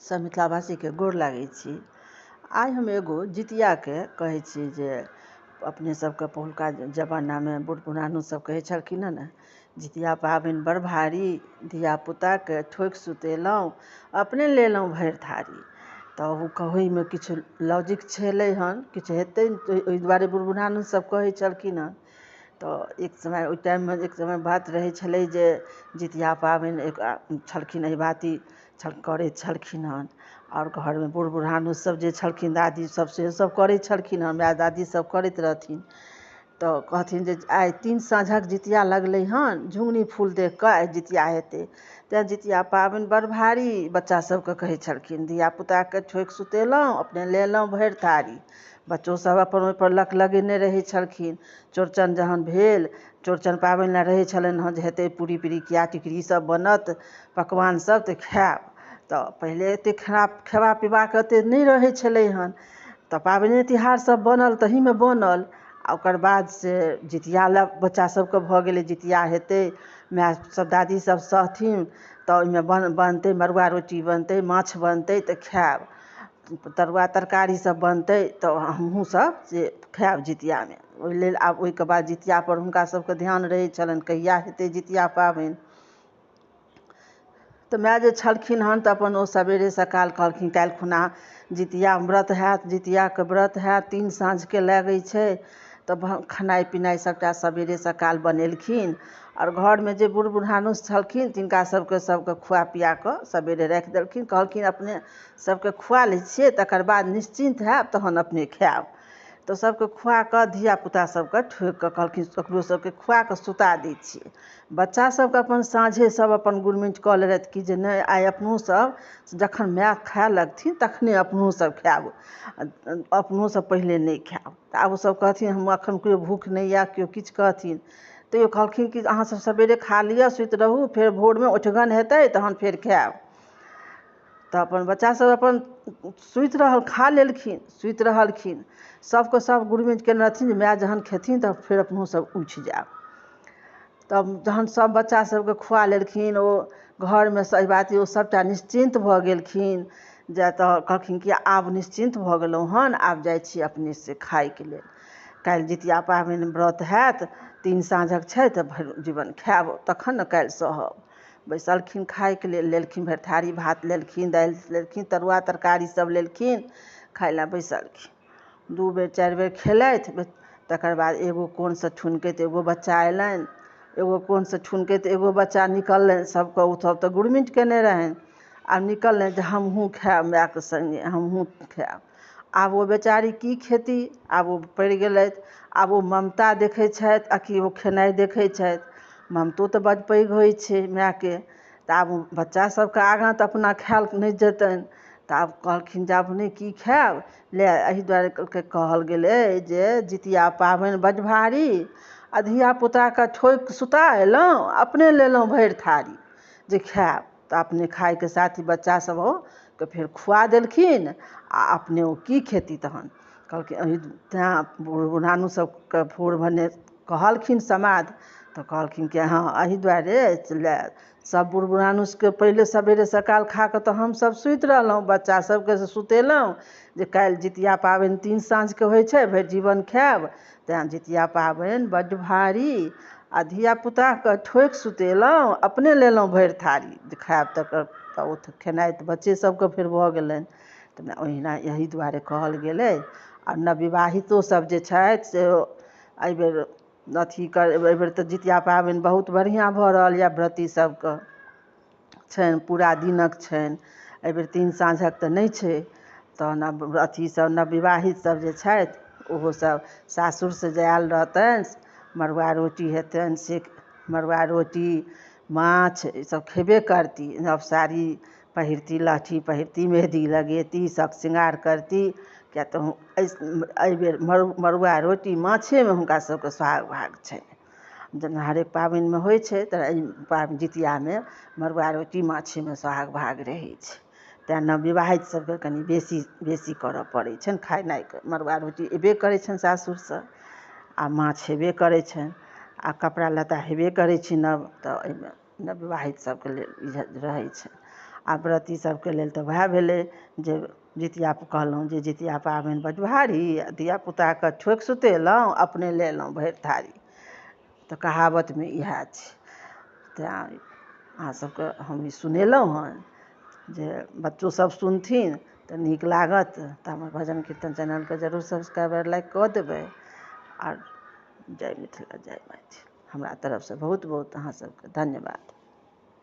सब मिथिलावासीके गोर लागै छी। आइ हम एगो जितियाके कहै छी जे अपने सबके पहिलुका जमानामे बूढ़ पुरानो सब कहै छलखिन हँ ने, जितिया पाबनि बड़ भारी, धियापुताके ठोकि सुतेलहुँ अपने लेलहुँ भरि थारी। तऽ ओ कहैमे किछु लॉजिक छलै हन, किछु हेतै ओहि दुआरे बूढ़ बुढ़ानुस सब कहै छलखिन हँ। तऽ एक समय ओहि टाइममे एक समय बात रहै छलै जे जितिया पाबनि एक छलखिन अहिबाती करै छलखिन हन। आओर घरमे बूढ़ बुढ़ानुस सब जे छलखिन दादी सब से सब करै छलखिन हँ, माय दादी सब करैत रहथिन। तऽ कहथिन जे आइ तीन साँझक जितिया लगलै हन, झुङ्गनी फूल देख कऽ आइ जितिया हेतै, तैँ जितिया पाबनि बड़ भारी बच्चा सबके कहै छलखिन। धियापुताके ठोकि सुतेलहुँ अपने लेलहुँ भरि थारी। बच्चो सब अपन ओहिपर लक लगेने रहै छलखिन। चौड़चन जहन भेल, चौड़चन पाबनि लए रहै छलनि हँ जे हेतै पूरी पिरिकिया टिकरी सब बनत, पकवान सब तऽ खायब। तऽ पहिले एते खेबा पीबाके एते नहि रहै छलै हन, तऽ पाबनि तिहार सब बनल तहीमे बनल। आ ओकर बाद से जितिया लए बच्चा सबके भऽ गेलै जितिया हेतै, माय सब दादी सब सहथिन तऽ ओहिमे बनतै मड़ुआ रोटी बनतै, माछ बनतै तऽ खायब, तरुआ तरकारी सब बनतै तऽ हमहूँ सब से खायब जितियामे। ओहि लेल आब ओहिके बाद जितिया पर हुनका सबके ध्यान रहै छलनि कहिया हेतै जितिया पाबनि। तऽ माय जे छलखिन हन तऽ अपन ओ सबेरे सकाल कहलखिन काल्हि खुना जितिया व्रत हैत, जितियाके व्रत हैत, तीन साँझके लगै छै। तऽ खेनाइ पिनाइ सबटा सबेरे सकाल बनेलखिन। आओर घरमे जे बूढ़ बुढ़ानुस छलखिन तिनका सबके सबके खुआ पिया कऽ सबेरे राखि देलखिन। कहलखिन अपने सबके खुआ लै छियै तकर बाद निश्चिन्त हैब तहन अपने खायब। तऽ सबके खुआ कऽ धियापुता सबके ठोकि कऽ कहलखिन ओकरो सबके खुआ कऽ सुता दै छियै। बच्चा सबके अपन साँझे सब अपन गुरमिट कऽ लेलथि कि जे नहि आइ अपनो सब जखन माय खाय लगथिन तखने अपनो सब खायब, अपनो सब पहिले नहि खायब। तऽ आब ओसब कहथिन हम एखन केओ भूख नहि यऽ, केओ किछु कहथिन तैयो कहलखिन कि अहाँ सब सबेरे खा लिअ सुति रहू, फेर भोरमे ओठगन हेतै तहन फेर खायब। तऽ अपन बच्चा सब अपन सुति रहल, खा लेलखिन सुति रहलखिन। सबके सब गुरमिट केने रहथिन जे माय जहन खेथिन तऽ फेर अपनो सब उठि जायब। तब जहन सब बच्चा सबके खुआ लेलखिन ओ घरमे सही बात ओ सबटा निश्चिन्त भऽ गेलखिन। जे तऽ कहलखिन कि आब निश्चिन्त भऽ गेलहुँ हन, आब जाइ छी अपने से खायके लेल। काल्हि जितिया पाबनि व्रत हैत, तीन साँझक छै तऽ भरि जीवन खायब तखन ने काल्हि सहब। बैसलखिन खायके लेल, लेलखिन भरि थारी भात लेलखिन, दालि लेलखिन, तरुआ तरकारी सब लेलखिन, खाय लए बैसलखिन। 2 बेर 4 बेर खेलथि। तकर बाद एगो कोनसँ ठुनकैत एगो बच्चा अयलनि, एगो कोनसँ ठुनकैत एगो बच्चा निकललनि। सबके ओ सब तऽ गुरमिट केने रहनि, आब निकललनि जे हमहूँ खायब मायके सङ्गे, हमहूँ खायब। आब ओ बेचारी की खेती, आब ओ पड़ि गेलथि। आब ओ ममता देखै छथि आ कि ओ खेनाइ देखै छथि। ममतो तऽ बड पैघ होइ छै मायके। तऽ आब ओ बच्चा सबके आगाँ तऽ अपना खायल नहि जेतनि। तऽ आब कहलखिन जे आब नहि की खायब ले। एहि दुआरे कहल गेलै जे जितिया पाबनि बड भारी आ धियापुताके ठोकि सुता अयलहुँ अपने लेलहुँ भरि थारी जे खायब। तऽ अपने खायके साथ ही बच्चा सबके फेर खुआ देलखिन आ अपने ओ की खेती तहन कहलखिन। एहि तैँ बूढ़ बुढ़ानुस सबके भोर भने कहलखिन समाद तऽ कहलखिन कि हँ एहि दुआरे ले सब बूढ़ बुढ़ानुसके पहिले सबेरे सकाल खा कऽ तऽ हमसब सुति रहलहुँ, बच्चा सबके सुतेलहुँ जे काल्हि जितिया पाबनि 3 साँझके होइ छै, भरि जीवन खायब। तैँ जितिया पाबनि बड्ड भारी आ धियापुताके ठोकि सुतेलहुँ अपने लेलहुँ भरि थारी जे खायब। तकर तऽ ओ खेनाइ तऽ बच्चे सबके फेर भऽ गेलनि। तऽ ओहिना एहि दुआरे कहल गेलै। आ नवविवाहितो सब जे छथि से एहिबेर अथी एहिबेर तऽ जितिया पाबनि बहुत बढ़िआँ भऽ रहल यऽ, व्रती सबके छनि पूरा दिनक छनि। एहिबेर 3 साँझक तऽ नहि छै। तहन आब अथी सब नवविवाहित सब जे छथि ओहो सब सासुरसँ जे आयल रहतनि मड़ुआ रोटी हेतनि, से मड़ुआ रोटी माछ ईसब खेबे करती, नव साड़ी पहिरती, लहठी पहिरती, मेहदी लगेती, सब श्रृंगार करती। किया तऽ एहिबेर मड़ुआ रोटी माछेमे हुनका सबके सोहाग भाग छनि। जेना हरेक पाबनिमे होइ छै तऽ एहि पाबनि जितियामे मड़ुआ रोटी माछेमे सोहाग भाग रहै छै। तैँ नवविवाहित सबके कनि बेसी बेसी करऽ पड़ै छनि खेनाइके। मड़ुआ रोटी एबे करै छनि सासुरसँ आ माछ हेबे करै छनि आ कपड़ा लत्ता हेबे करै छै नव, तऽ एहिमे नवविवाहित सबके लेल ई रहै छै। आओर व्रती सबके लेल तऽ वएह भेलै जे जितिया कहलहुँ जे जितिया पाबनि बड़ भारी, धियापुताके ठोकि सुतेलहुँ, अपने लेलहुँ भरि थारी। तऽ कहावतमे इएह छै। तैँ अहाँ सबके हम ई सुनेलहुँ हन जे बच्चो सब सुनथिन तऽ नीक लागत। तऽ हमर भजन कीर्तन चैनलके जरूर सब्सक्राइब आओर लाइक कऽ देबै। आओर जय मिथिला, जय मैथिल। हमरा तरफसँ बहुत बहुत अहाँ सबके धन्यवाद।